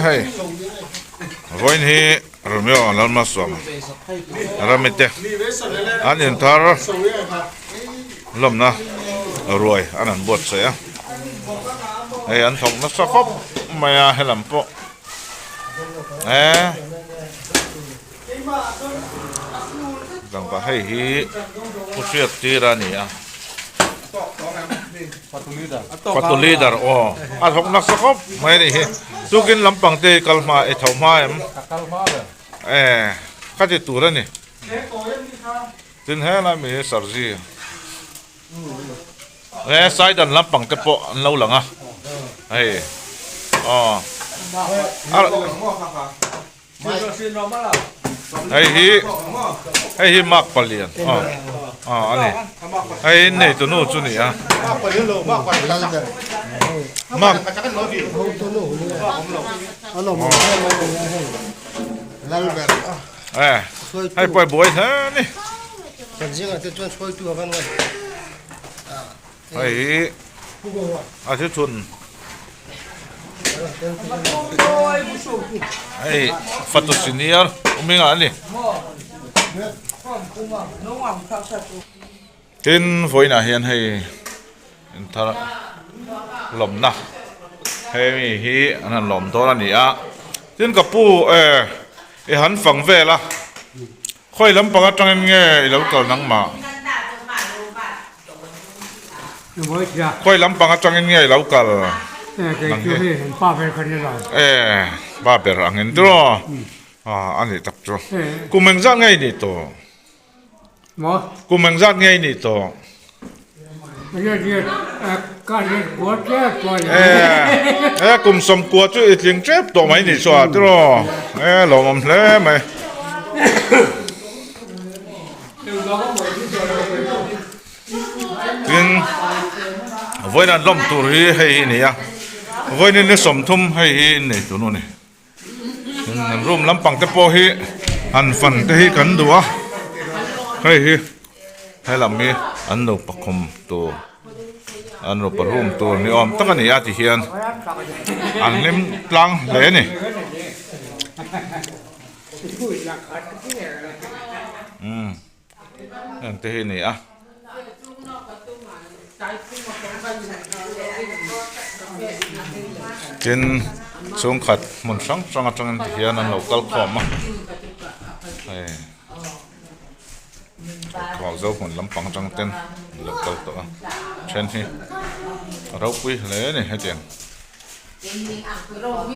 hei vawiin hi Romeo Lalmalsawma rami te an inthar lawmna ruai an han buatsaih a hei an thawk nasa khawp mai a helam pawh eh Dangpa hei hi pu hriat tir a ni a fatu leader aw a thawk nasa khawp mai a nih hi tukin lampang te hi kal hma i tho hma em e ka ti tur a ni tin helai mi hi sarzi e saidan lampang te pawh an lo lang a hei aw. Hei hi hei hi mak palian aw aw a ni hei hi neitu nu chu ni a mak e hei pawh buai hle a ni Hei hi a thi thun hei fatu senior awm engah a ni tin vawiinah hian hei inthar lawmna hemi hi an han lawm dawn a ni a tin ka pu eh i han fang vel a. Khawi lampang atangin nge i lo kal nangmah? Khawi lampang atangin nge i lo kal? E, pa ber angin tiraw? A nih tak chu. Kum engzat nge i nih tawh? Kum engzat nge i nih tawh? E, kum sawmkua chu i tling tep tawh mai nih chu a tiraw? E, lawmawm hle mai. Tin, vawiin an lawm tur hi hei hi a ni a, vawiin ni 30 hei hi innei tur a ni. Room lampang te pawh hi han fan te hi kan duh a hei hi helam hi an nupa khum tur an nupa room tur ni awm tak a ni a ti hian an hlim tlang hle a ni. Heng te hi a ni a. Tin chhungkhat hmun hrang hrang atangin ti hian an lo kal khawm a hei khual zo hmun lampang atang ten an lo kal tawh a then hi a ropui hle a ni hetiang.